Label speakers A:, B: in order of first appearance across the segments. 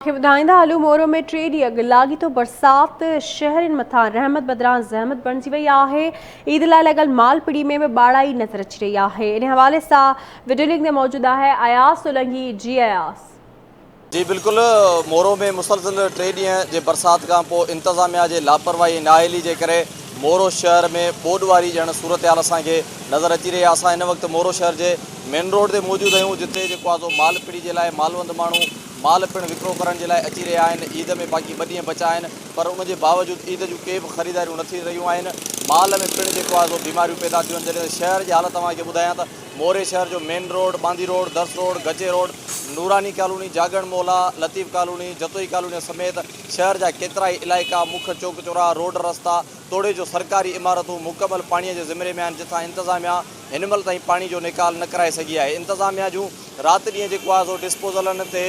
A: کي ٻڌائيندا هلون مورو ۾ ٽي ڏينهن اڳ لاڳيتو برسات شهرين مٿان رحمت بدران زحمت بڻجي وئي آهي عيد لاء لڳل مال پڙي ۾ به ٻاڙائي نظر اچي رهي آهي ان حوالي سان وڊيو لنڪ تي موجود آهي اياز سولنگي جي اياز.
B: جي بلڪل مورو ۾ مسلسل ٽي ڏينهن جي برسات کان پوء انتظاميا جي لاپرواهي ۽ نااهلي جي ڪري مورو شهر ۾ ٻوڏ واري ڄڻ صورتحال اسان کي نظر اچي رهي آهي اسان هن وقت مورو شهر جي مين روڊ تي موجود آهيون جتي جيڪو آهي سو مال پڙي جي لاء مالوند ماڻهو مال پڻ وڪرو ڪرڻ جي لاء اچي رهيا آهن، عيد ۾ باقي ٻه ڏينهن بچا آهن پر ان جي باوجود عيد جون ڪي به خريداريون نه ٿي رهيون آهن، مال ۾ پڻ جيڪو آهي سو بيماريون پيدا ٿيون آهن، جڏهن ته شهر جي حالت اوهان کي ٻڌايان ته موري شهر جو مين روڊ، ٻانڌي روڊ، درس روڊ، گچي روڊ، نوراني ڪالوني، جاڳڻ مولا، لطيف ڪالوني، جتوئي ڪالوني سميت شهر جا ڪيترائي علائقا، مک چوڪ چوراها، روڊ رستا توڙي جو سرڪاري عمارتون مڪمل پاڻي جي ذمري ۾ آهن جتان انتظاميا هن مهل تائين پاڻي جو نيڪال نه ڪرائي سگهي آهي انتظاميا جون رات ڏينهن جيڪو آهي سو ڊسپوزلن تي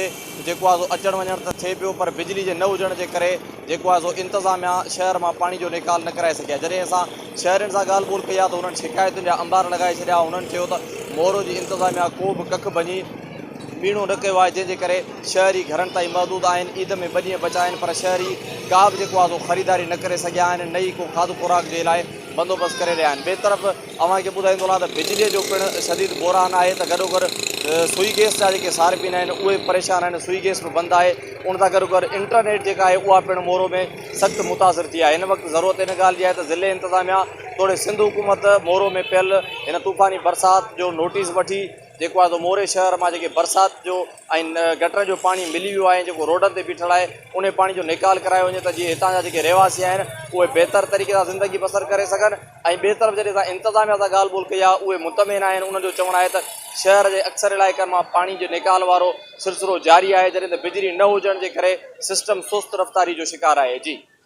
B: جيڪو آهي سو اچڻ وڃڻ ته ٿئي پيو پر بجلي جي نه هجڻ جي ڪري جيڪو آهي سو انتظاميا شهر مان پاڻي جو نيڪال نه ڪرائي سگهي آهي جڏهن اسان شهرين سان ڳالهه ٻولهه ڪئي آهي ته هنن شڪايتن جا انبار لڳائي ڇڏيا هنن چيو ته مورو جي انتظاميا ڪو به ڪک ڀڃي ٻيڻو نه ڪيو آهي جنهن جي ڪري شهري گهرن تائين محدود آهن عيد ۾ ٻه ڏينهن بچا آهن پر شهري ڪا به جيڪو آهي سو خريداري نه ڪري سگهيا آهن نه ئي ڪو کاڌ خوراڪ جي لاء بندوبست ڪري رهيا آهن ٻئي طرف اوهان کي ٻڌائيندو هلان ته بجلي جو پڻ شديد بحران آهي ته گڏوگڏ سوئي گئس جا جيڪي صارفين آهن اهي به پريشان آهن سوئي گئس به بند آهي ان سان گڏوگڏ انٽرنيٽ جيڪا آهي اها پڻ مورو ۾ سخت متاثر ٿي آهي هن وقت ضرورت ان ڳالهه جي آهي ته ضلعي انتظاميا توڙي سنڌ حڪومت مورو ۾ پيل هن طوفاني برسات جو نوٽيس وٺي جيڪو آهي سو موري شهر مان جيڪي برسات جو ۽ گٽر جو پاڻي ملي ويو آهي جيڪو روڊن تي بيٺل آهي انهي پاڻي جو نيڪال ڪرايو وڃي ته جيئن هتان جا جيڪي رهواسي آهن اهي بهتر طريقي سان زندگي بسر ڪري سگهن ۽ ٻئي طرف جڏهن اسان انتظاميا سان ڳالهه ٻولهه ڪئي آهي اهي مطمئن آهن انهن جو چوڻ آهي ته شهر جي اڪثر علائقن مان پاڻي جي نيڪال وارو سلسلو جاري آهي جڏهن ته بجلي نه هجڻ جي ڪري سسٽم سست رفتاري جو شڪار آهي جي.